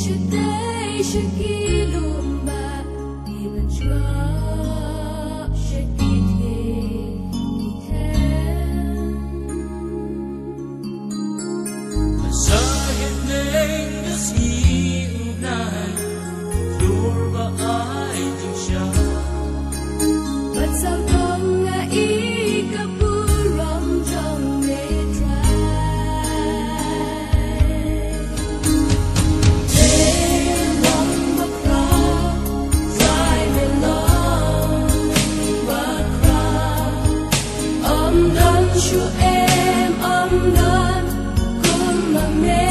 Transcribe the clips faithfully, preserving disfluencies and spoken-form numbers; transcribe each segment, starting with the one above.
Dei sha ki lum ba ki ban sngap sha ki theh ki them. Sa hynrei da sngi u nai dur ba ai jingshah. Bad sa tong nga i ka burom jong me Trai. Me long bakhraw, Trai me long bakhraw. Ym don shuh em, ym don kum ma me.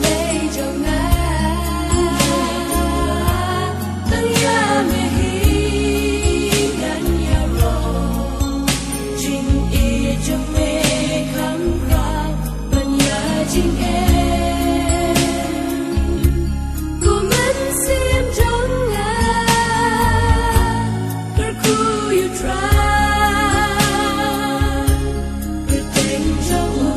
Lei jong nga, tang ïa me hi ngan ïaroh. Jingïeit jong me kham khraw ban ïa jingeh. Kum mynsiem jong nga, kyrkhu ïa u Trai. Kyrteng jong u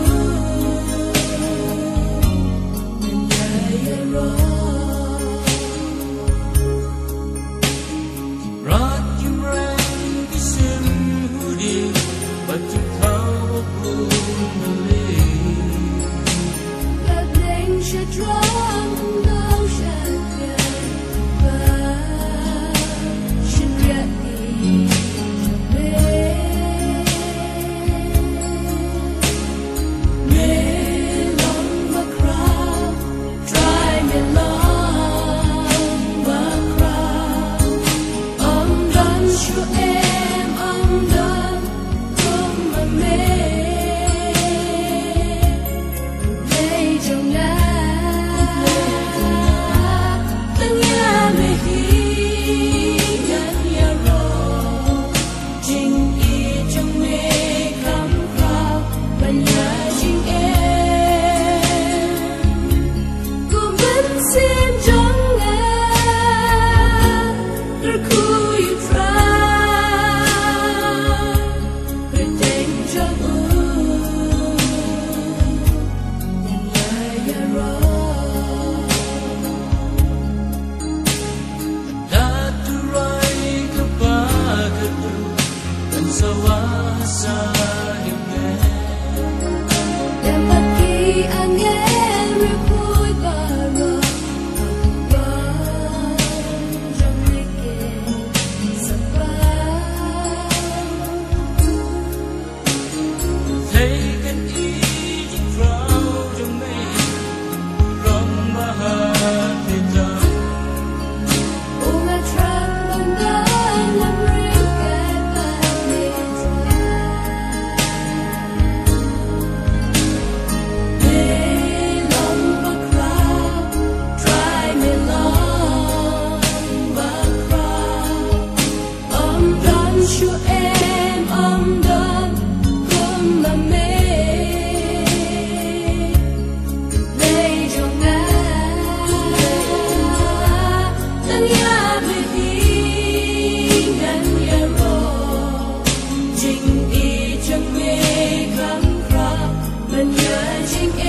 ngan ïa ïaroh. Rat kim rang ki sim hudim, bad kim thaw bun na lei. Bad neng sha trong dong sha tiang, bad shin riat ki jong me. Me long bakhraw, Trai me long bakhraw. Ym don shuh em, ym don kum ma me. Lei jong nga, tang ïa me hi ngan ïaroh. Jingïeit jong me kham khraw ban ïa jingeh. Kum mynsiem jong nga, kyrkhu ïa u Trai. Kyrteng jong u ngan ïa ïaroh. Da tu roi ka pa ka tu, kan sawa sa him nge. Dem bad ki angel riewkhuid baroh, ba jong me ki sa pang. Thei kan i jingkhraw jong me, burom ba ha thei tam. U nga thrang ban don lam ryngkat bad me Trai. Me long bakhraw, Trai me long bakhraw. Ym don shuh em, ym don kum ma me. Lei jong nga, tang ïa me hi ngan ïaroh. Jingïeit jong me kham khraw ban ïa jingeh.